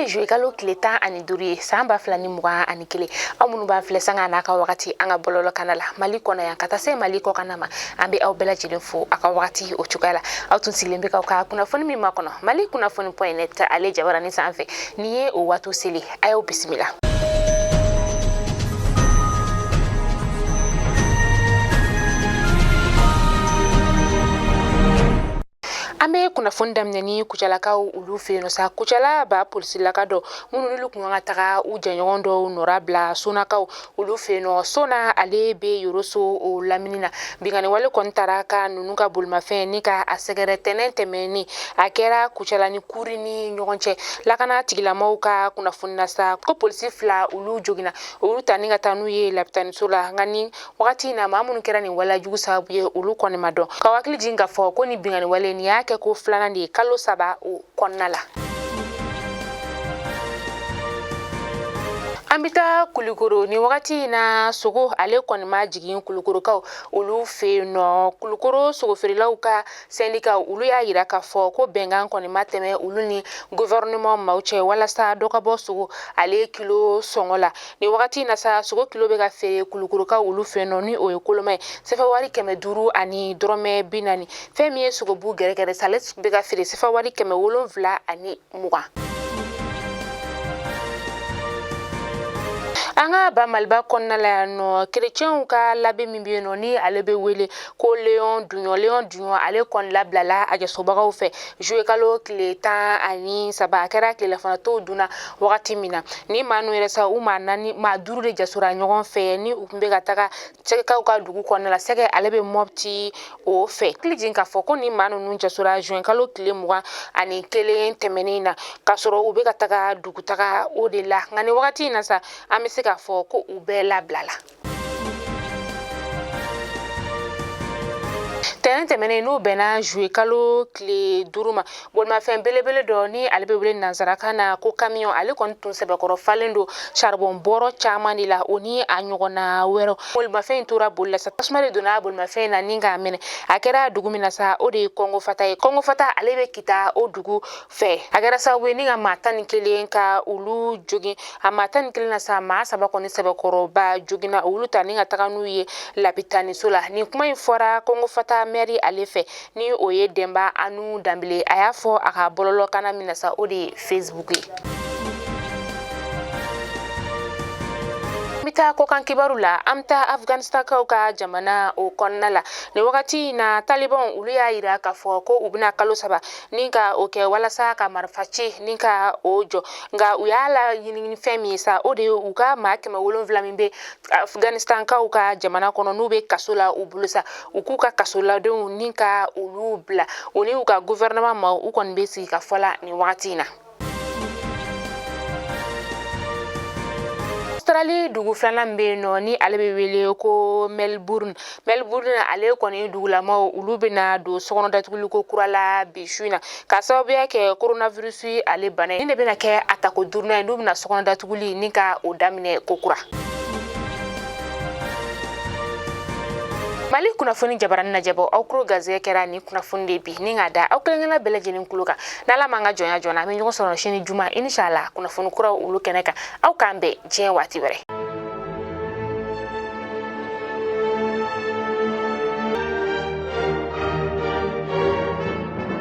juillet kalo tile 15 ye san 2021. Aw minnu b'an filɛ sanga n'a ka wagati an ka bɔlɔlɔ kana la Mali kɔnɔ yan ka taa se Mali kɔkanna ma, an bɛ aw bɛɛ lajɛlen fo a ka wagati o cogoya la. Aw tun sigilen bɛ k'aw ka kunnafoni min makɔnɔ Mali kunnafoni point net ale jabaranin sanfɛ, nin ye o waati seli, a y'aw bisimila. An bɛ kunnafoni daminɛ ni Kucalakaw olu fɛ yen nɔ sa. Kucala ba polisilaka dɔ minnu n'olu tun kan ka taga u jɛɲɔgɔn dɔw nɔrabila Sonakaw olu fɛ yen nɔ, Sona ale bɛ Yoroso o lamini na. Binkanni wale kɔni taara ka ninnu ka bolimafɛn ni ka a sɛgɛrɛ tɛnɛn tɛmɛnen, a kɛra Kucala ni Kuri ni ɲɔgɔn cɛ. Lakana tigilamaw ka kunnafoni na sa, ko polisi 2 olu joginna, olu ta ni ka taa n'u ye lapitaniso la. Nka ni wagati in na, maa minnu kɛra nin waleya jugu sababu ye, olu kɔni ma dɔn. Ka hakili jigin k'a fɔ ko ni binkanni wale nin y'a kɛ ko filanan de ye kalo 3 o kɔnɔna la. An bɛ taa Kulukoro ni wagati in na. Sogo ale kɔni ma jigin Kulukorokaw olu fɛ yen nɔ. Kulukoro sogofeerelaw ka sɛndika olu y'a yira k'a fɔ ko bɛnkan kɔni ma tɛmɛ olu ni gouvernement maaw cɛ walasa dɔ ka bɔ sogo ale kilo sɔngɔ la. Ni wagati in na sa, sogo kilo bɛ ka feere Kulukorokaw olu fɛ yen nɔ, ni o ye koloma ye, sefa wari 500 ani dɔrɔmɛ 40. Fɛn min ye sogobu gɛrɛgɛrɛ sa, ale bɛ ka feere sefa wari 720. An ka ba Maliba kɔnɔna la yan nɔ, kerecɛnw ka l'abbé min bɛ yen nɔ, ni ale bɛ wele ko Leon Duɲɔ, Leon Duɲɔ ale kɔni labilala a jasobagaw fɛ juillet kalo tile 13. A kɛra tilelafana tow dunna wagati min na. Ni maa ninnu yɛrɛ sa, u maa naani, maa duuru de jasora ɲɔgɔn fɛ ni u tun bɛ ka taga Sɛgɛkaw ka dugu kɔnɔna la. Sɛgɛ ale bɛ Mɔpti o fɛ. Hakili jigin k'a fɔ ko ni maa ninnu jasora juin kalo tile 21 tɛmɛnen na, k'a sɔrɔ u bɛ ka taga dugutaga o de la. Nka ni wagati in na sa, an bɛ se k'a fɔ ko u bɛɛ labilala. Tɛnɛn tɛmɛnen, n'o bɛnna juillet kalo tile 5 ma, bolimafɛn belebele dɔ ni ale bɛ wele nansarakan na ko camion, ale kɔni tun sɛbɛkɔrɔ falen don charbon bɔrɔ caman de la, o ni a ɲɔgɔnna wɛrɛw. Bolimafɛn in tora boli la sa, tasuma de donna bolimafɛn in na ni k'a minɛ. A kɛra dugu min na sa, o de ye Kɔngo Fata ye. Kɔngo Fata ale bɛ Kita o dugu fɛ. A kɛra sababu ye ni ka maa 11 ka olu jogin. A maa 11 na sa, maa 3 kɔni sɛbɛkɔrɔba joginna, olu ta ni ka taga n'u ye lapitaniso la. Nin kuma in fɔra Kɔngo Fata mɛri ale fɛ, ni o ye Denba Anu Danbele. A y'a fɔ a ka bɔlɔlɔkanna min na sa, o de ye Facebook ye. An bɛ taa kɔkan kibaru la. An bɛ taa Afganistankaw ka jamana o kɔnɔna la. Nin wagati in na, Talibanw olu y'a yira k'a fɔ ko u bɛna kalo 3 ni ka o kɛ walasa ka marifa ci ni ka o jɔ. Nka u y'a laɲini fɛn min ye sa, o de ye u ka maa 700 min bɛ Afganistankaw ka jamana kɔnɔ, n'u bɛ kaso la u bolo sa, u k'u ka kasoladenw ni ka olu bila. U ni u ka gouvernement maaw, u kɔni bɛ sigi ka fɔ la nin wagati in na. Australie dugu filanan min bɛ yen nɔ, ni ale bɛ wele ko Melbourne, Melbourne ale kɔni dugulamaw olu bɛna don sokɔnɔ datuguliko kura la bi su in na, k'a sababuya kɛ coronavirus ale bana ye. Nin de bɛna kɛ a tako duurunan ye n'u bɛna sokɔnɔ datuguli ni ka o daminɛ ko kura. Mali kunnafoni jabarani lajɛbɔ, aw kuro garisɛgɛ kɛra ni kunnafoni de bi ni k'a da aw kelen-kelenna bɛɛ lajɛlen kulo kan. N'Ala m'an ka jɔnya jɔna, an bɛ ɲɔgɔn sɔrɔ sini juma, inshallah, kunnafoni kuraw olu kɛnɛ kan. Aw k'an bɛn diɲɛ waati wɛrɛ.